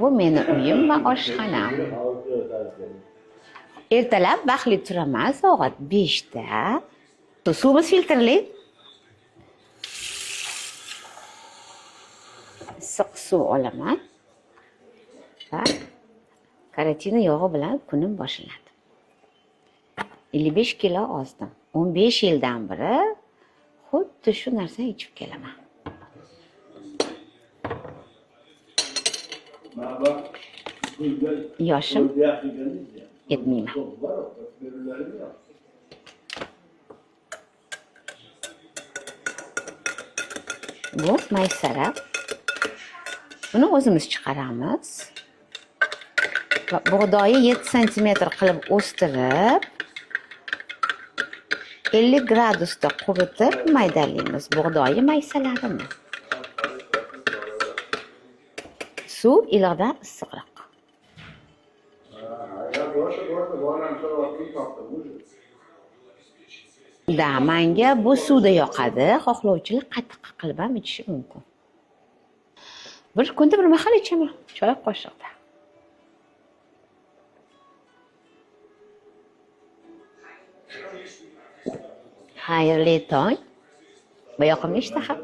Bu meni uyim va oshxonam. Ertalab vaqtli turaman, soat 5 da. Suvimiz filtrli. Issiq suv olaman va karotina yog'i bilan kunim boshlanadi. 55 kilo ozdim. 15 yildan beri xuddi shu narsani ichib kelaman. Yoshim yetmayman. Bu maysara. Buni o'zimiz chiqaramiz. Va bug'doyi 7 santimetr qilib o'stirib, 50 gradusda quritib maydalaymiz bug'doyi maysalarini. Suv iliqdan issiqroq. Da, menga bu suvda yoqadi. Xohlovchilar qatiq qilib ham ichishi mumkin. Bir kunda bir mahal ichaman, choy qoshiqda. Xayrli tong va yoqimli ishtaha.